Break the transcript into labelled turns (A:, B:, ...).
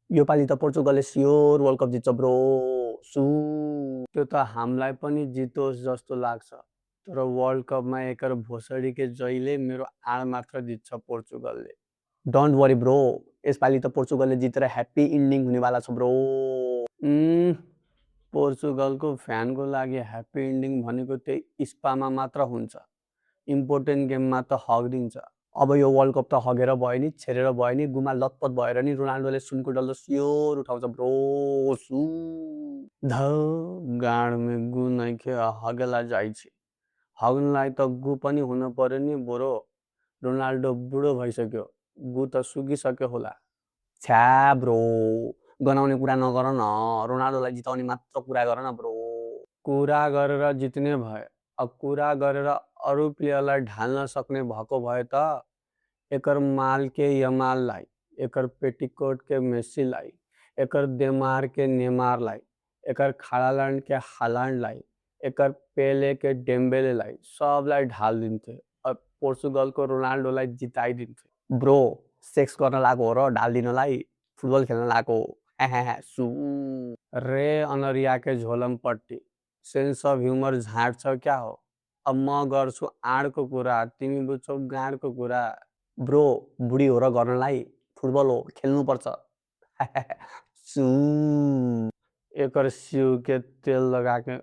A: योपालि त पोर्चुगलले sure world cup जित्छ ब्रो। सु त्यो त हामीलाई पनि जितोस् जस्तो लाग्छ, तर वर्ल्ड कपमा एकर भोसडीके जहिले मेरो आँड मात्र जित्छ पोर्चुगलले। डोन्ट वरी ब्रो, यसपालि त पोर्चुगलले जितेर ह्याप्पी इन्डिङ हुनेवाला छ ब्रो। पोर्चुगलको फ्यानको लागि ह्याप्पी इन्डिङ भनेको त्यही स्पामा मात्र हुन्छ, इम्पोर्टेन्ट गेममा त हगिदिन्छ। अब यो वर्ल्ड कप त हगेर भयो नि, छेरेर भयो नि, गुमा लतपत भएर नि रोनाल्डोले सुनको डल्लो स्योर उठाउँछ ब्रो। सु ध गाँडमे गु नैखे हगेला जाइछि, हग्नलाई त गु पनि हुन पर्यो नि बोरो। रोनाल्डो बुढो भइसक्यो, गु त सुकिसक्यो होला। छ्या ब्रो, गनाउने कुरा नगर न, रोनाल्डोलाई जिताउने मात्र कुरा गर न ब्रो। कुरा गरेर जित्ने भए, अब कुरा गरेर अरू प्लेयरलाई ढाल्न सक्ने भएको भए त एकर मालके यमाललाई, एकर पेटिकोटके मेस्सीलाई, एकर देमारके नेमारलाई, एकर खालाल्यान्डके हालान्डलाई, एकर पेलेके डेम्बेलेलाई सबलाई ढालिदिन्थे। अब पोर्चुगलको रोनाल्डोलाई जिताइदिन्थे। ब्रो, सेक्स गर्न लागेको हो र ढालिदिनलाई, फुटबल खेल्न लागेको हो। सु रे अनरियाके झोलमपट्टि, सेन्स अफ ह्युमर झाँट्छ क्या हो। अब म गर्छु आँडको कुरा, तिमी बुझ्छौ गाँडको कुरा। ब्रो, बुढी हो र गर्नलाई, फुटबल हो खेल्नुपर्छ। सु एकर सिउके तेल लगाके